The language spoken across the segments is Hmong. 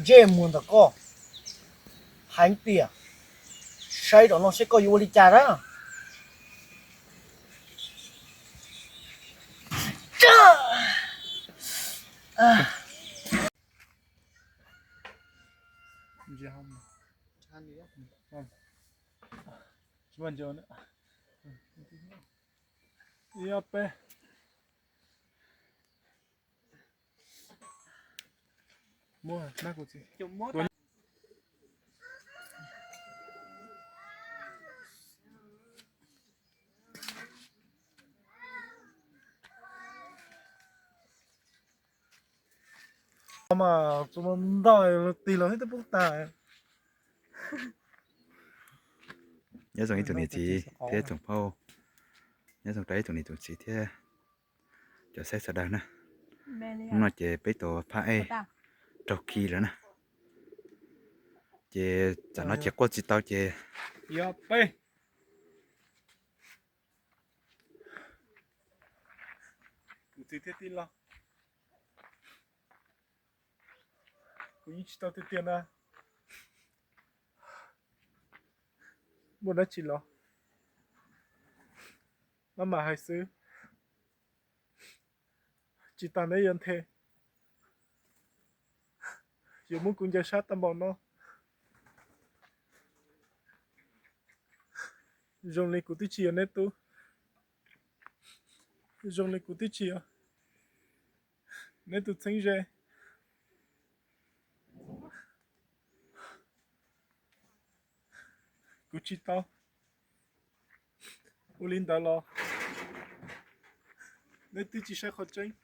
Ntsej muag ntawm koj, heev tiag, saib rau no seb koj yuav ua li cas na. Mas tsuas ntau tig los twb poob tag. Nyob zoo ib tsoom niam txiv thiab tsoom phauj, nyob zoo rau ib tsoom niam tsoom txiv thiab cov saib sawv daws na. Hnub no ces peb tau phab ej raug khi lawm na. Ces tsam no ces quaj tsis tau ces kuv txiv thiab tij laug, kuv yeej tsis tau tiag tiag na. Muaj dab tsi los maj mam hais xwb, tsis tas neb yuav nthe, yuav muab kuv ncaws sab tag npaum no. Zoo li kuv twb tsis yog neb tub, zoo li kuv twb tsis yog neb tus txheeb ze. Kuv tsis tau ua li ntawd los neb twb tsis saib qhov tseeb,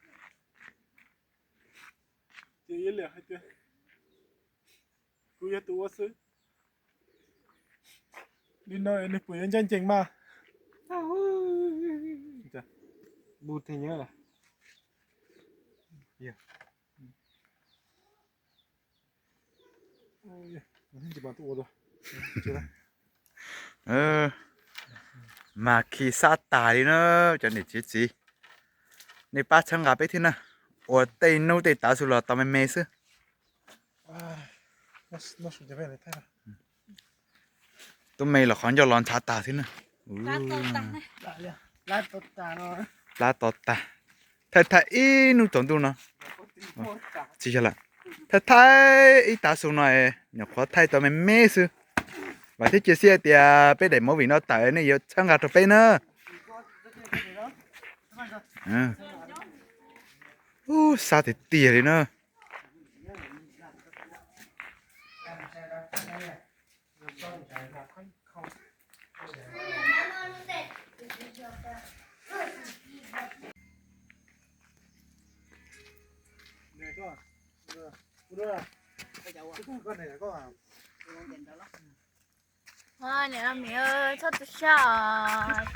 ces ib liam hais tias kuv yog tus ua xwb. Li no nws puas yuav ncaj ncees mas? Mas khi sab tas li na, cov niam txiv txiv, nej pab txhawb nqa peb thiab na, ua tej hnub tej tav xwb los tau me me xwb. Tub me los qhov ncauj los ntshav tag xwb na. Plab to tag. Thaij thaij ib hnub tsaus ntuj no. Tsis yog lawm. Thaij thaij ib tav su no, nyuam qhuav thaij tau me me xwb. Vam thiab cia siab tias peb daim movie no tawm nej yuav txhawb nqa rau peb na. Ub, sab tiag tiag li na. Niam, txhob tu siab os,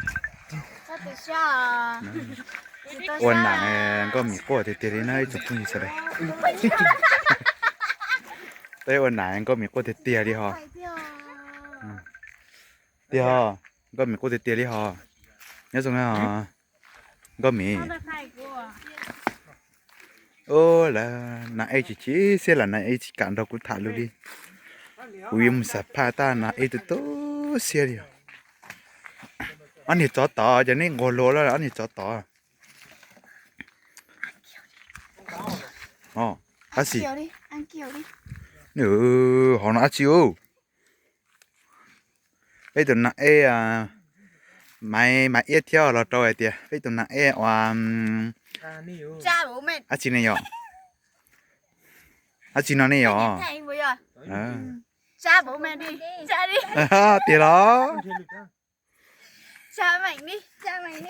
txhob tu siab os. Ua nam nkauj mim quaj tiag tiag li na ib tsoom phooj ywg sawv daws. Peb ua nam nkauj mim quaj tiag tiag li ho. Tiag, nkauj mim quaj tiag tiag li ho. Nyob zoo nkauj mim. Ub, lawv nas ej chim chim siab lawm, nas ej tsis kam nrog kuv tham lus li. Kuv yuav mus xam phaj tab nas ej tu tu siab li os. Ob niag tsov tom, ces neb nquag luag lawm ob niag tsov tom. Dab tsi? Hov no dab tsi u? Peb tus nas ej, Maiv, Maiv Iab thiab los rau hais tias peb tus nas ej uas dab tsi ne yom? Dab tsi no ne yom? Tiag los?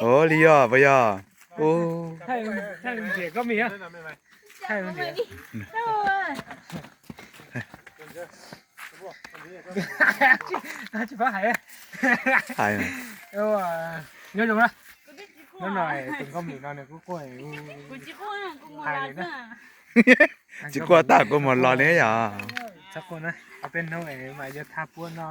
Ua li yog puas yog? Hais, nyob zoo na. Hnub no tus nkauj mim no nws kuj quaj, hais li na. Tsis quaj tag kuv mus los li yom. Txhob quaj na, ob peb hnub mas yuav thaj puab no.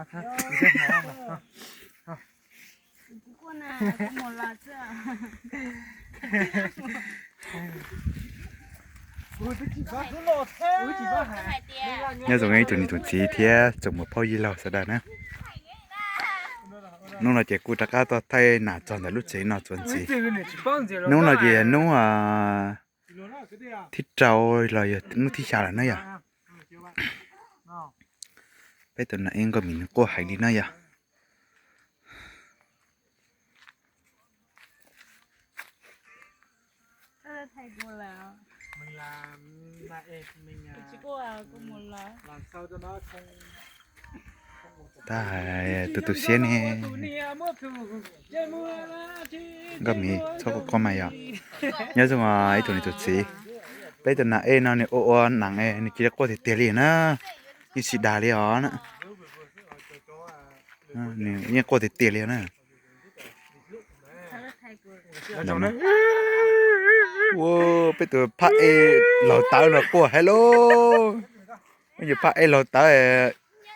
Nyob zoo ib tsoom niam tsoom txiv thiab tsoom muam phauj yij laug sawv daws na. Hnub no ces kuj rov qab tuaj thaij nas txog ntawm lub tsev no txuas ntxiv. Hnub no ces hnub thib rau los yog hnub thib xya lawm na yom. Peb tus nas ej Nkauj Mim nws quaj heev li na yom. Tag, tus tu siab ne. Nkauj Mim txhob quaj quaj mas yom. Nyob zoo ib tsoom niam tsoom txiv, peb tus nas ej no nws ua ua nas es nws cia li quaj tiag tiag li na. Yeej tsis dag li os na. Nws yeej quaj tiag tiag li na. Ua peb tus phaj ej laug tawv los quaj heev lauj. Peb tus phaj ej laug tawv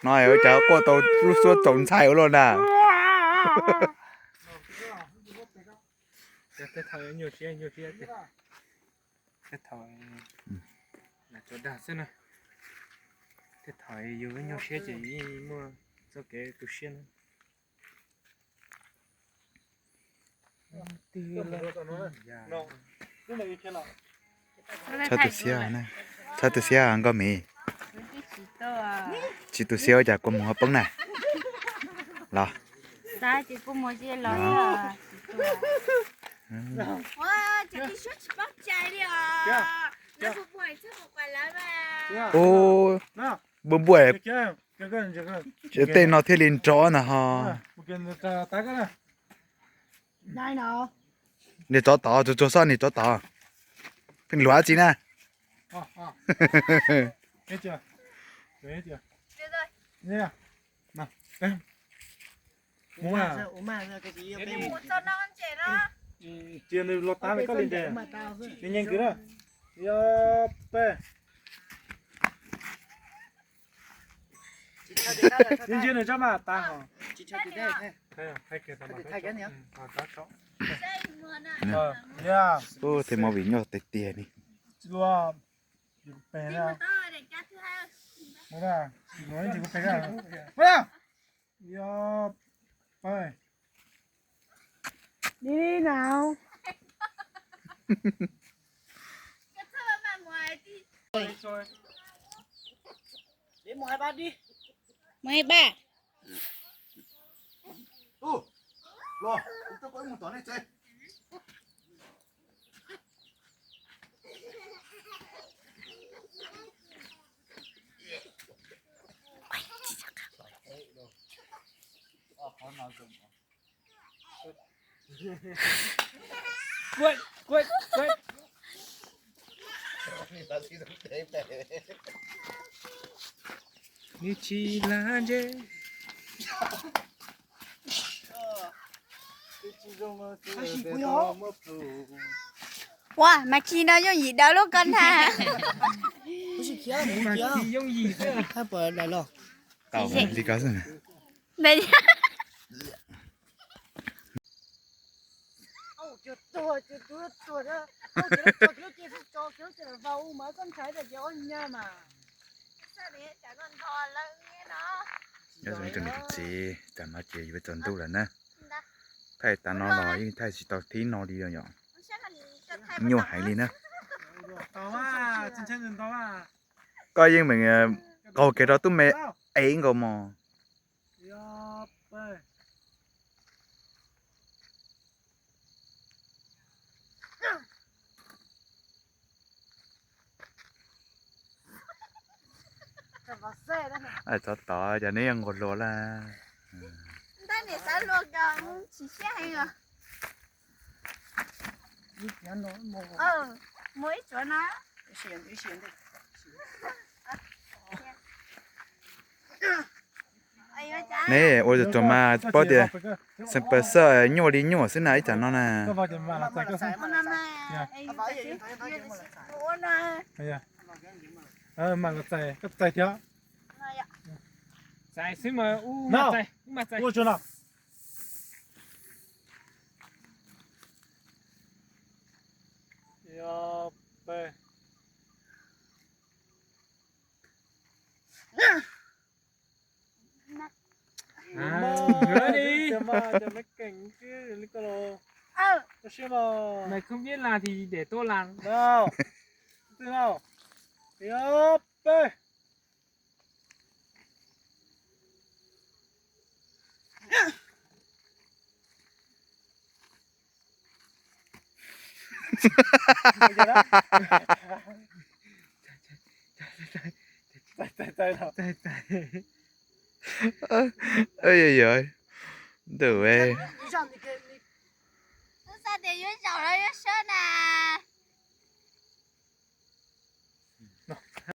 no ua cas quaj tau lub suab txaus ntshai ua luaj na. Tej thaum nyuaj siab, nyuaj siab, tej thaum tso dag xwb na. Tej thaum yus nyuaj siab ces yeej muaj txoj kev tu siab na. Txhob tu siab na, txhob tu siab Nkauj Mim. Tsis tu siab ua cas kua muag ho poob na. Los. Ub, npuaj npuaj, tej no thiaj li nrov ntag ho. Niag tsov tod, tsuag tsuag xwb niag tsov tod. Pheej luag dab tsi na? Cia nws los tav koj li ntawd. Nws nyeem kwv na. Yog peb. Ntsia nws tsob mas tav hos. Ub, tej movie nyuaj tiag tiag li. Đi đi nào. Mười ba. Nws tsis lav ntseg. Ua, mas khi no yooj yim daws lub koj ntag. Khi yooj yim xwb. Li ko xwb. Nyob zoo ib tsoom niam tsoom txiv, tam no ces yuav tsaus ntuj lawm na. Thaij tas no los yeej thaij tsis tau thib no li yom. Nyuaj heev li na. Koj yeej meem qaug kiag rau tub me ev nkaus mos. Tsov tod, cas neb yuav nquag hlua lawm. Neb ua tsuag tsuag mas paub tias xeem pawg xwb nyuaj li nyuaj xwb na ib tsam no na. Mày không biết làm thì để tôi làm. Nào, từ nào? Thì ôp. Ntawm, twb xav tias yuav zaum los yuav sawb na.